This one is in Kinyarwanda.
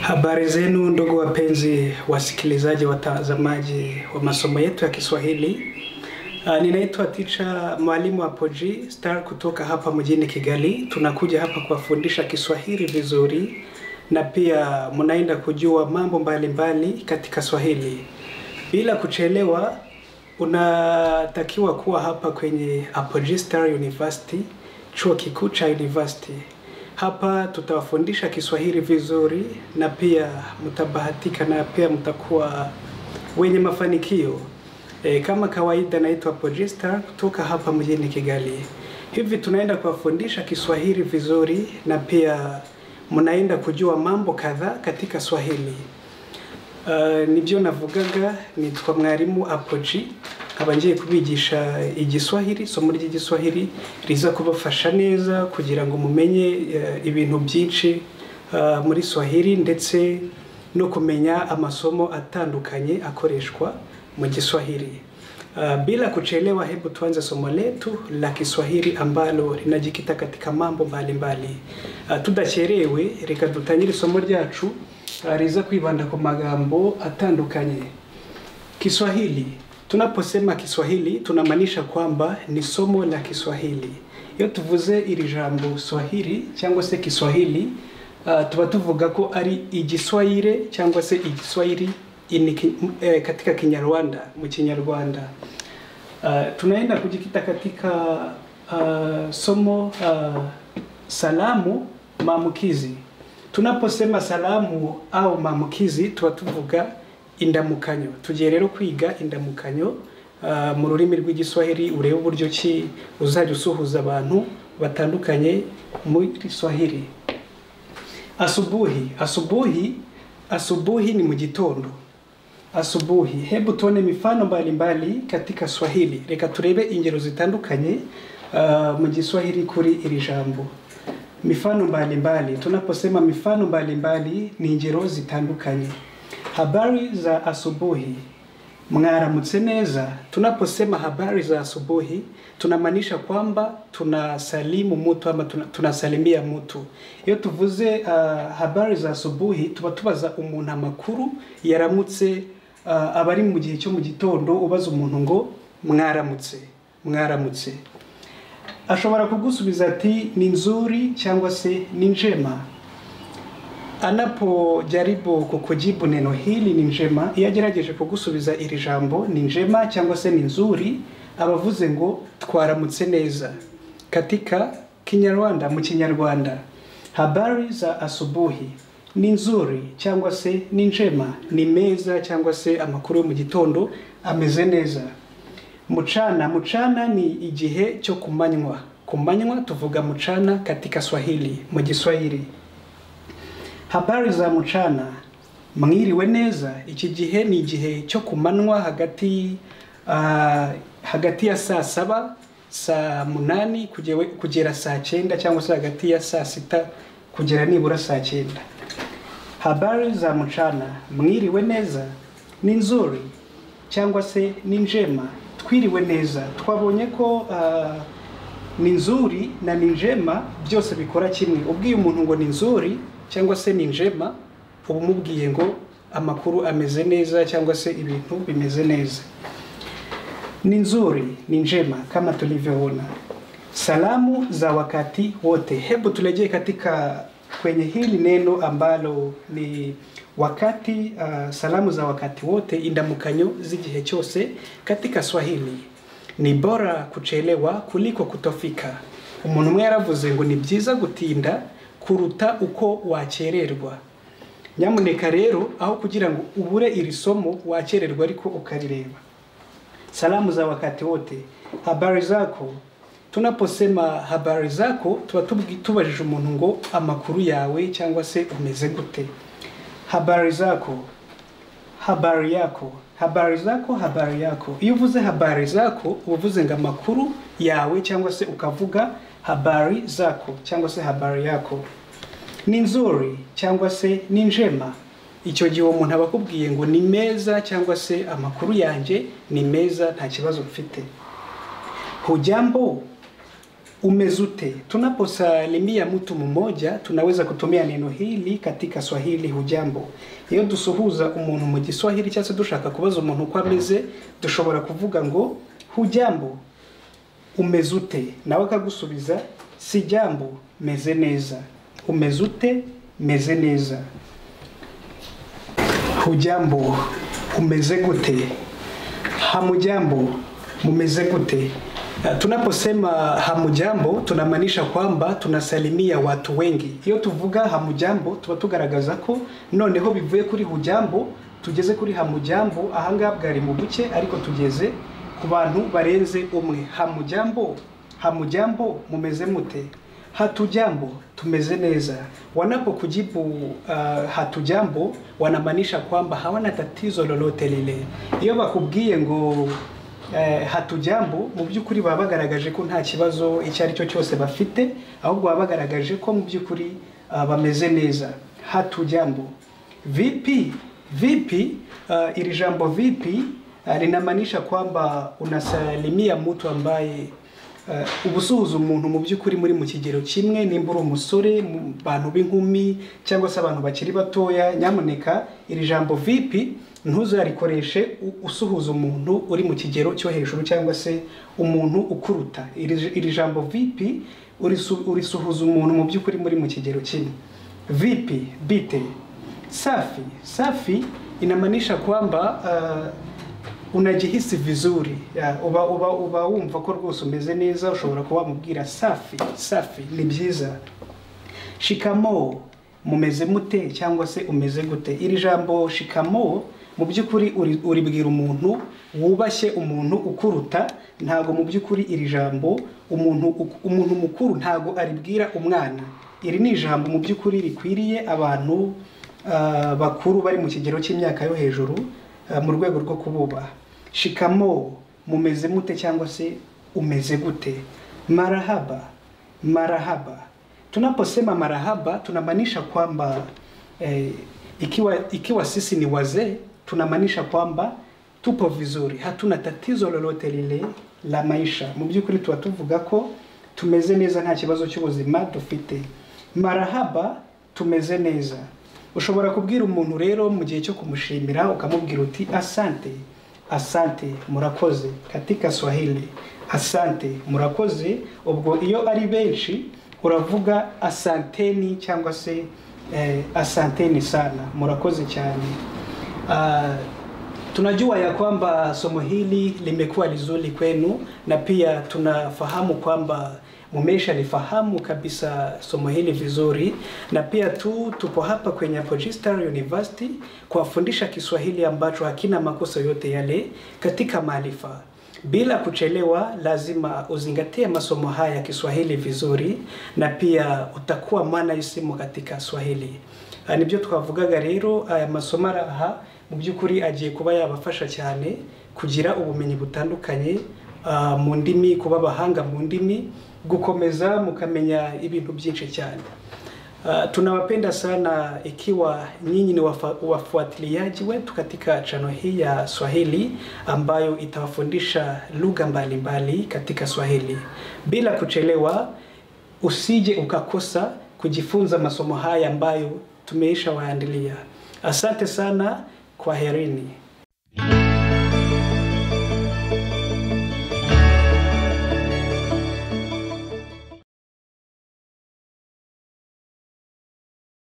Habari zenu ndugu wapenzi wasikilizaji, watazamaji wa masomo yetu ya Kiswahili. Ninaitwa teacher mwalimu Apogee Star kutoka hapa mjini Kigali. Tunakuja hapa kuwafundisha Kiswahili vizuri na pia mnaenda kujua mambo mbalimbali katika Swahili. Bila kuchelewa, unatakiwa kuwa hapa kwenye Apogee Star University, chuo kikuu cha university. Hapa tutawafundisha Kiswahili vizuri na pia mtabahatika na pia mtakuwa wenye mafanikio. Kama kawaida naitwa Apogee Star kutoka hapa mjini Kigali. Hivi tunaenda kuwafundisha Kiswahili vizuri na pia mnaenda kujua mambo kadhaa katika Swahili. Nibyo navugaga, nitwa mwarimu Apogee, nkaba ngiye kubigisha Igiswahili, isomo ry'Igiswahili riza kubafasha neza kugira ngo mumenye ibintu byinshi muri Swahili ndetse no kumenya amasomo atandukanye akoreshwa mu Kiswahili. Bila kuchelewa, hebu tuanze somo letu la Kiswahili ambalo linajikita katika mambo mbalimbali. Tudacherewe, reka dutangire isomo ryacu riza kwibanda ku magambo atandukanye. Kiswahili. Tunaposema Kiswahili tunamaanisha kwamba ni somo la Kiswahili. Iyo tuvuze iri jambo Swahili cyangwa se Kiswahili, tuba tuvuga ko ari Igiswahili cyangwa se Igiswahili katika Kinyarwanda, mu Kinyarwanda. Tunaenda kujikita katika somo salamu maamkizi. Tunaposema salamu au maamkizi tuba tuvuga indamukanyo. Tugiye rero kwiga indamukanyo mu rurimi rw'Igiswahili, urebe uburyo ki uzajya usuhuza abantu batandukanye muri Swahili. Asubuhi, asubuhi, asubuhi ni mu gitondo. Asubuhi. Hebu tuone mifano mbalimbali katika Swahili. Reka turebe ingero zitandukanye mu Giswahili kuri iri jambo. Mifano mbalimbali. Tunaposema mifano mbalimbali ni ingero zitandukanye. Habari za asubuhi. Mwaramutse neza. Tunaposema habari za asubuhi tunamaanisha kwamba tunasalimu mtu ama tunasalimia mtu. Iyo tuvuze habari za asubuhi tuba tubaza umuntu amakuru yaramutse, abari mu gihe cyo mu gitondo ubaza umuntu ngo mwaramutse, mwaramutse. Ashobora kugusubiza ati ni nzuri cyangwa se ni njema. Anapojaribu kukujibu neno hili ni njema, iyo agerageje kugusubiza iri jambo ni njema cyangwa se ni nzuri, abavuze ngo twaramutse neza. Katika Kinyarwanda, mu Kinyarwanda, habari za asubuhi ni nzuri cyangwa se ni njema, ni meza cyangwa se amakuru mu gitondo ameze neza. Mchana, mchana ni igihe cyo kumanywa. Kumanywa tuvuga mchana katika Swahili, mu Giswahili. Habari za mchana, mwiriwe neza. Iki gihe ni igihe cyo kumanwa hagati ya saa 7, saa 8 kugera saa 9 cyangwa se hagati ya saa 6 kugera nibura saa 9. Habari za mchana, mwiriwe neza, ni nzuri cyangwa se ni njema. Twiriwe neza. Twabonye ko ni nzuri na ni njema byose bikora kimwe. Ubwiye umuntu ngo ni nzuri cyangwa se ni njema, uba umubwiye ngo amakuru ameze neza cyangwa se ibintu bimeze neza. Ni nzuri, ni njema kama tulivyoona. Salamu za wakati wote. Hebu turejee katika kwenye hili neno ambalo ni wakati, salamu za wakati wote, indamukanyo z'igihe cyose katika Swahili. Ni bora kuchelewa kuliko kutofika. Umuntu umwe yaravuze ngo ni byiza gutinda kuruta uko wakererwa. Nyamuneka rero aho kugira ngo ubure iri somo wakererwa ariko ukarireba. Salamu za wakati wote. Habari zako. Tunaposema habari zako tuba tubajije umuntu ngo amakuru yawe cyangwa se umeze gute. Habari zako, habari yako, habari zako, habari yako. Iyo uvuze habari zako uvuze ngo amakuru yawe cyangwa se ukavuga habari zako cyangwa se habari yako. Ni nzuri cyangwa se ni njema. Icyo gihe umuntu aba akubwiye ngo ni meza cyangwa se amakuru yanjye ni meza nta kibazo mfite. Hujambo. Umeze ute. Tunaposalimia mtu mmoja tunaweza kutumia neno hili katika Swahili hujambo. Iyo dusuhuza umuntu mu Giswahili cyangwa se dushaka kubaza umuntu uko ameze, dushobora kuvuga ngo hujambo, umeze ute, nawe akagusubiza sijambo, meze neza. Umeze ute, meze neza. Hujambo, umeze gute. Hamujambo, mumeze gute. Tunaposema hamujambo tunamaanisha kwamba tunasalimia watu wengi. Iyo tuvuga hamujambo tuba tugaragaza ko noneho bivuye kuri hujambo tugeze kuri hamujambo. Ahangaha bwari mu buke ariko tugeze ku bantu barenze umwe. Hamujambo, hamujambo, mumeze mute. Hatujambo, tumeze neza. Wanapokujibu hatujambo wanamaanisha kwamba hawana tatizo lolote lile. Iyo bakubwiye ngo hatujambo, mu by'ukuri baba bagaragaje ko nta kibazo icyo ari cyo cyose bafite, ahubwo baba bagaragaje ko mu by'ukuri bameze neza. Hatujambo. Vipi? Vipi, iri jambo vipi linamaanisha kwamba unasalimia mtu ambaye ubusuhuza umuntu mu by'ukuri muri mu kigero kimwe, nimba uri umusore, mu bantu b'inkumi cyangwa se abantu bakiri batoya, nyamuneka iri jambo vipi ntuzarikoreshe usuhuza umuntu uri mu kigero cyo hejuru cyangwa se umuntu ukuruta. Iri jambo vipi urisuhuza umuntu mu by'ukuri muri mu kigero kimwe. Vipi, bite. Safi, safi inamaanisha kwamba unajihisi vizuri. Uba wumva ko rwose umeze neza, ushobora kuba wamubwira safi, safi ni byiza. Shikamo, mumeze mute cyangwa se umeze gute. Iri jambo shikamo mu by'ukuri uribwira umuntu wubashye, umuntu ukuruta. Ntago mu by'ukuri iri jambo umuntu mukuru ntago aribwira umwana. Iri ni ijambo mu by'ukuri rikwiriye abantu bakuru bari mu kigero cy'imyaka yo hejuru mu rwego rwo kububaha. Shikamo, mumeze mute cyangwa se umeze gute. Marahaba, marahaba. Tunaposema marahaba tunamaanisha kwamba ikiwa sisi ni wazee tunamaanisha kwamba tupo vizuri, hatuna tatizo lolote lile la maisha. Mu by'ukuri tuba tuvuga ko tumeze neza, nta kibazo cy'ubuzima dufite. Marahaba, tumeze neza. Ushobora kubwira umuntu rero mu gihe cyo kumushimira ukamubwira uti asante, asante, murakoze. Katika Swahili asante, murakoze. Ubwo iyo ari benshi uravuga asanteni cyangwa se asanteni sana, murakoze cyane. Tunajua ya kwamba somo hili limekuwa lizuri kwenu, na pia tunafahamu kwamba mumesha lifahamu kabisa somo hili vizuri, na pia tupo hapa kwenye Apogee Star University kuwafundisha Kiswahili ambacho hakina makosa yote yale katika maarifa. Bila kuchelewa, lazima uzingatie masomo haya ya Kiswahili vizuri, na pia utakuwa mwanaisimu katika Swahili. Nibyo twavugaga rero, aya masomo araha mu by'ukuri agiye kuba yabafasha cyane kugira ubumenyi butandukanye mu ndimi, kuba abahanga mu ndimi, gukomeza mukamenya ibintu byinshi cyane. Tunawapenda sana ikiwa nyinyi ni wafuatiliaji wetu katika channel hii ya Swahili ambayo itawafundisha lugha mbalimbali katika Swahili. Bila kuchelewa, usije ukakosa kujifunza masomo haya ambayo tumeisha waandalia. Asante sana, kwaherini.